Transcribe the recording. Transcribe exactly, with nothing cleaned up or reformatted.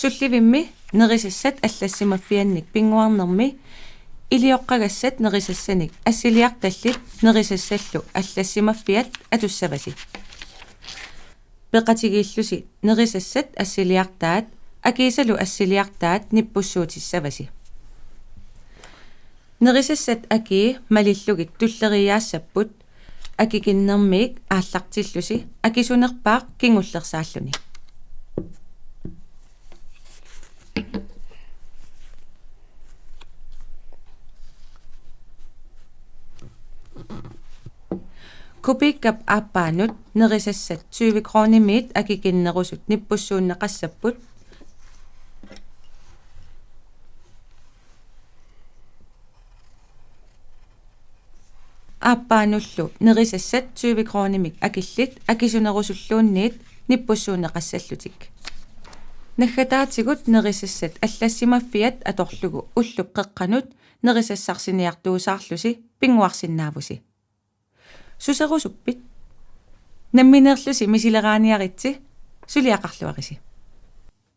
Sullivimmi nerisassat allassimaffiannik pinnguarnermi ilioqqagassat nerisassanik assiliartallit nerisassallu allassimaffiat atussavasi. Peqatigiillusi nerisassat assiliartaat akiisalu assiliartaat nippussuutissavasi. Nerisassat akii malillugit tulleriiaassapput akikinnermiik aallartillusi akisunerpaaq kingullersaalluni. Kubiikkap aappaanut nerisassat tyve kronimiit akikinnerusut nippussuunneqassapput. Aappaanullu nerisassat tyve kronimik akillit akisunerusulluunniit nippussuunneqassallutik. Naggataatigut nerisassat allassimaffiat atorlugu ullup qeqqanut nerisassarsiorniartuusaarlusi pinnguarsinnaavusi. Suserusuppit? Nammineerlusi misileraaniaritsi, suliaqarluarisi.